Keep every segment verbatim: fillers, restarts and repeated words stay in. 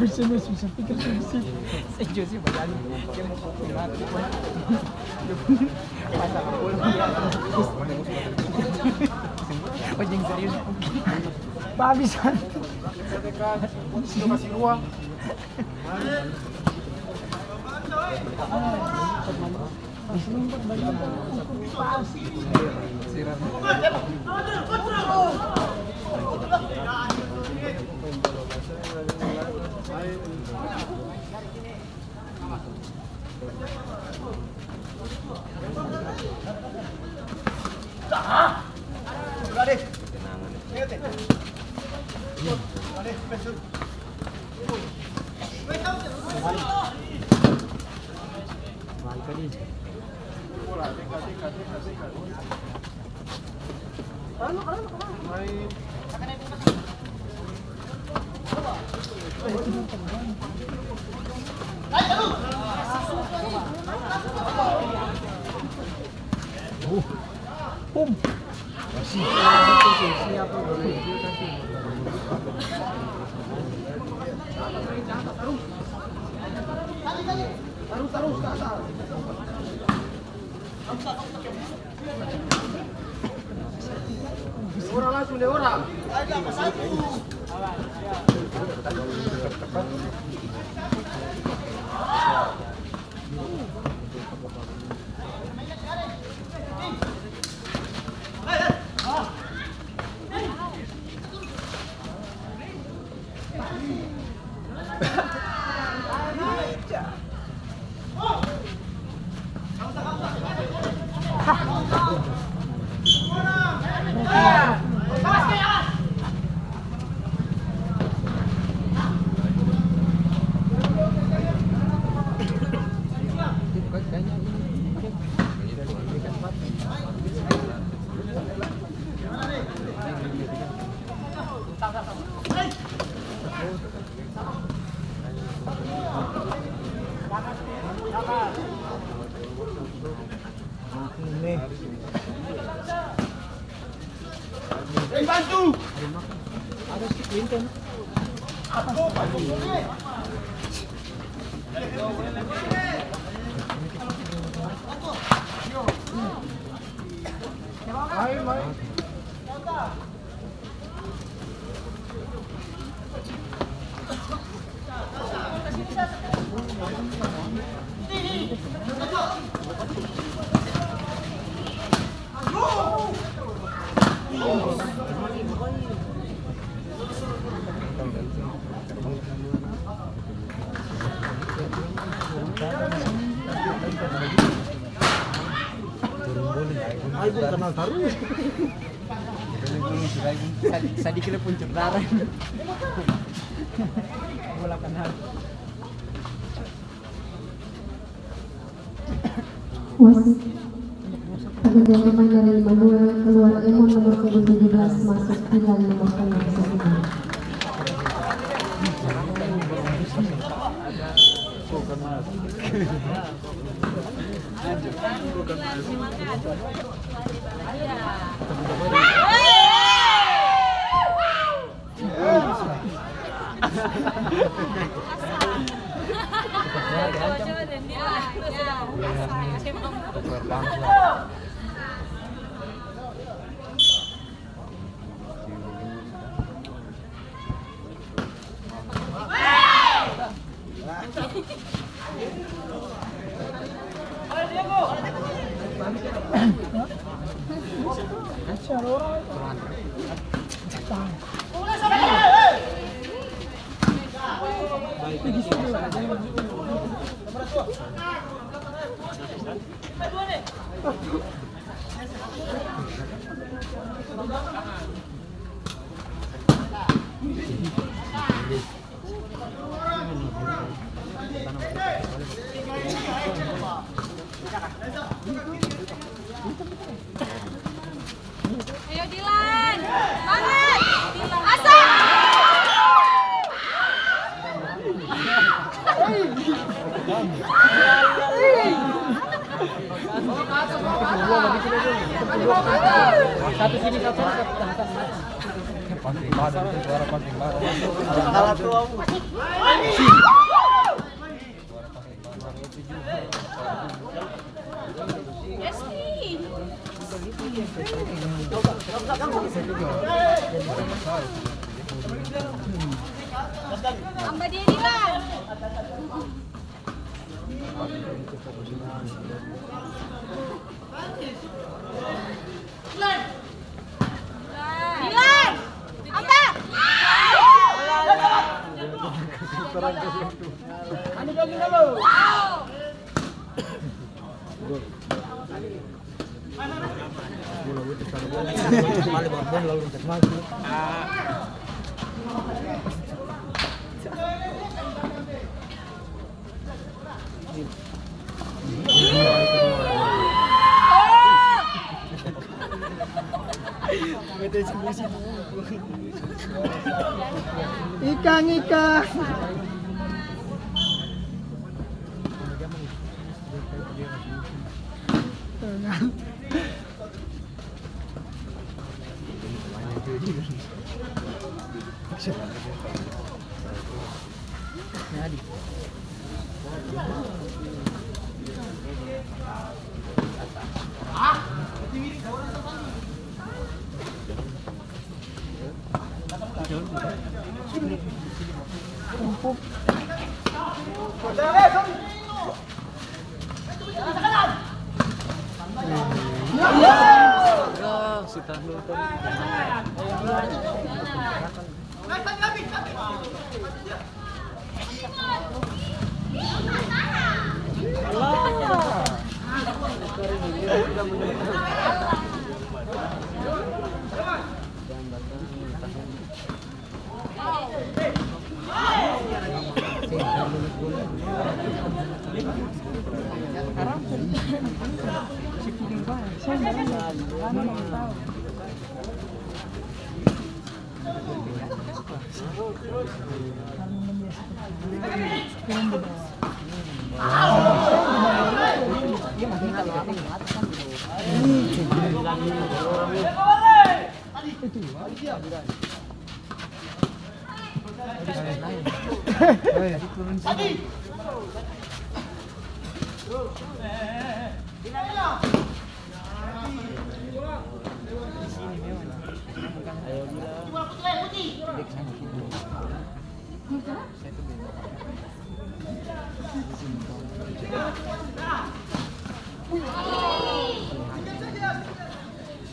Bisa, bisa pikir sih. Saya juga sih bayangin, dia mau kopi mati. Pasang pulang. Ojeng serius. Babi santu. Kasih ruang. Aibung kanal tarus. Sadi-, sadiki la puncur dara. Bola kanal. Wasit. Pergantian pemain dari lima dua, keluar Emon nomor punggung tujuh belas, masuk Pilan nomor punggung sepuluh. Ayo, Dilan. Semangat. Asik. Satu sini, satu sini. Pasti bareng, itu suara pasti bareng. Salah tuh, Abu. Tambah dia, Dilan. Dilan! Angka! Ikang, ikang.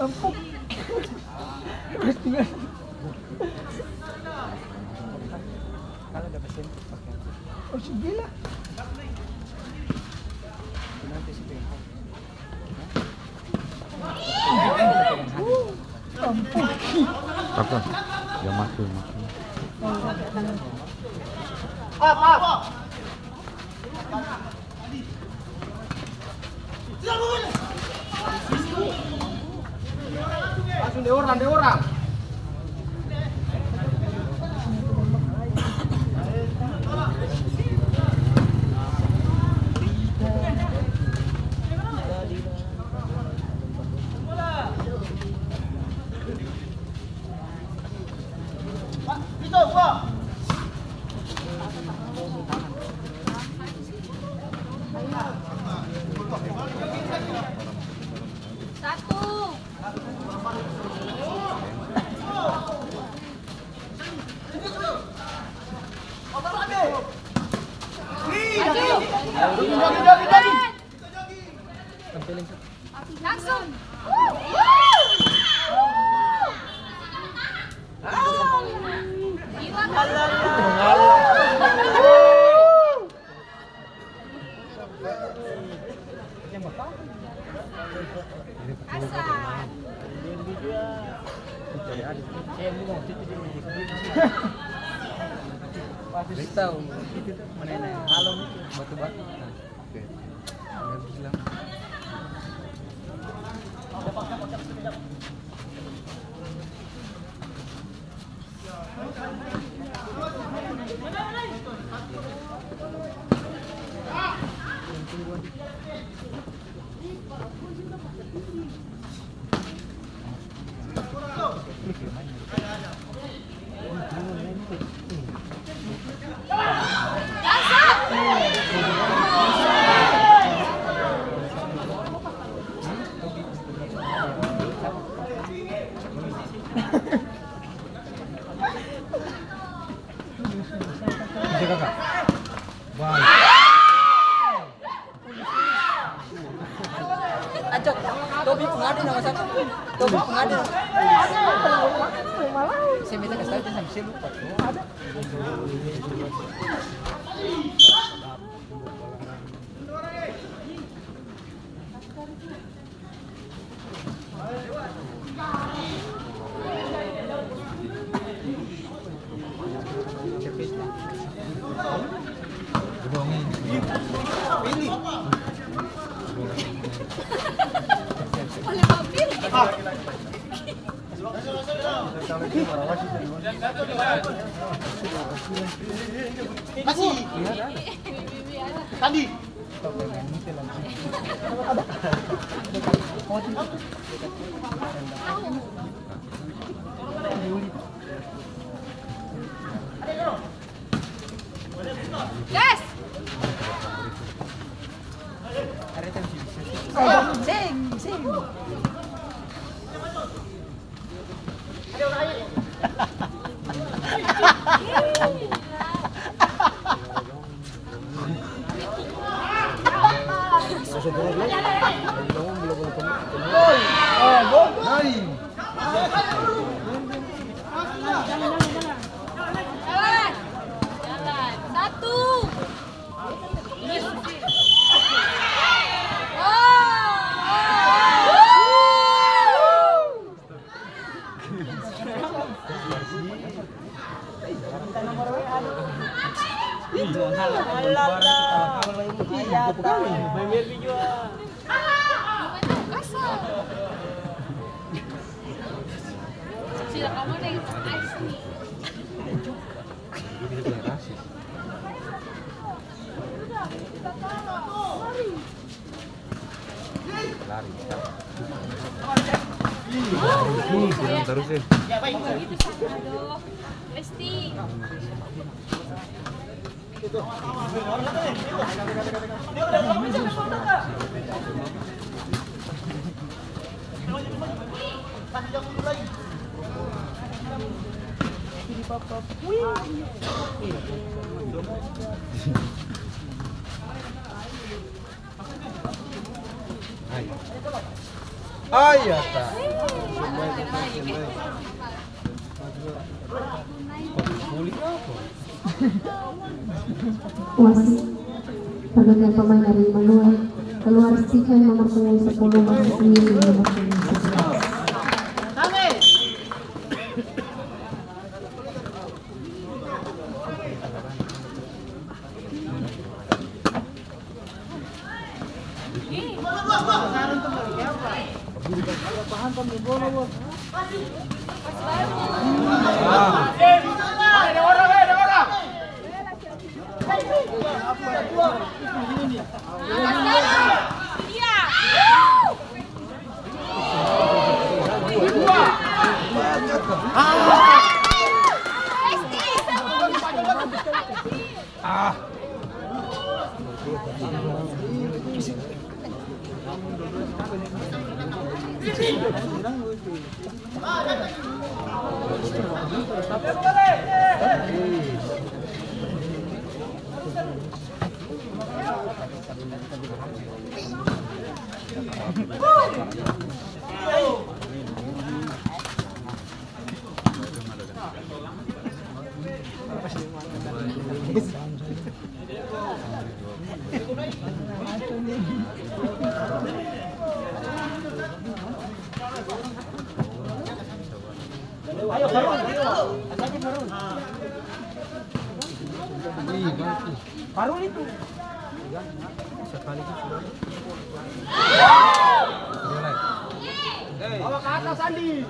Ampun. Oh, sudah lah. Ampun. Apa? Yang masuk, masuk. Langsung deh orang, deh orang. Satu. Maju. Langsung. Beta tahu, itu tuh, mana yang halom itu, batu-batu. Nah, oke. Udah bilang. Bisa, Kakak? Baik. Acok, Tobi pung ade nama sapa? Tobi pung ade. Saya minta kasih tahu, saya sampai saya lupa. Masih. Tadi. Gas! Sing, sing. Jalan, jalan. Satu. Lari. Ini, ini, terus, eh. Ai. Ai, ya ta. Wasit, pergantian pemain dari Malua, keluar Stephen nomor punggung sepuluh, masuk Yusuf nomor punggung sebelas. Ah. Baru itu. Bawa ke atas, Andi.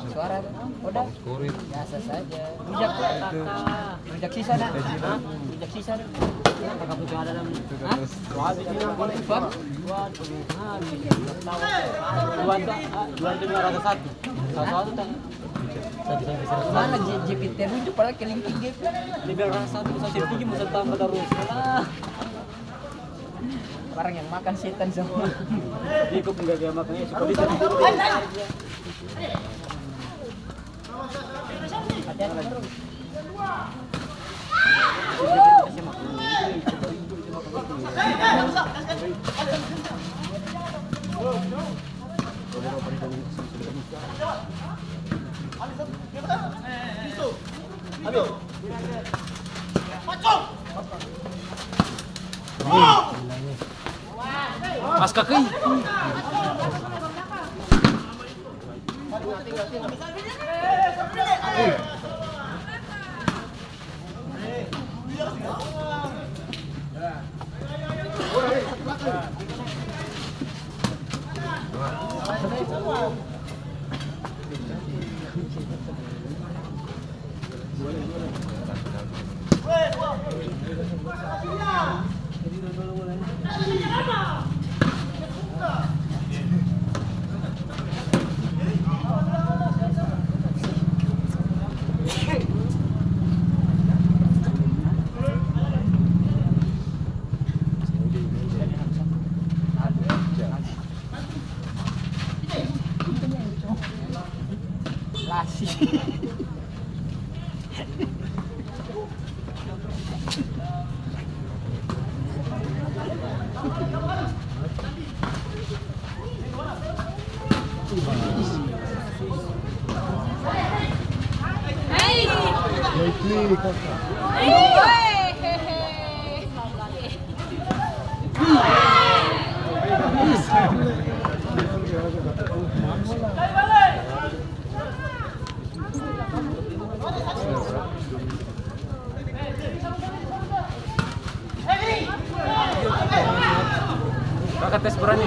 Suara, udah. Biasa saja. Rujak, rujak sisa dah. Hah? Rujak sisa dah. Hah? Dua, dua, dua, dua ratus satu. Salah satu tak? Mana J-, J P T rujak padahal kelingking gitu. Dia bilang rasa satu, satu tinggi, mau tambah terus. Alah. Barang yang makan setan semua. Iko pun gak dia makan, ya, suka bisa. Pas kaki. Lasi. Kakak tes berani.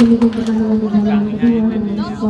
Demikian pertandingan di babak kedua.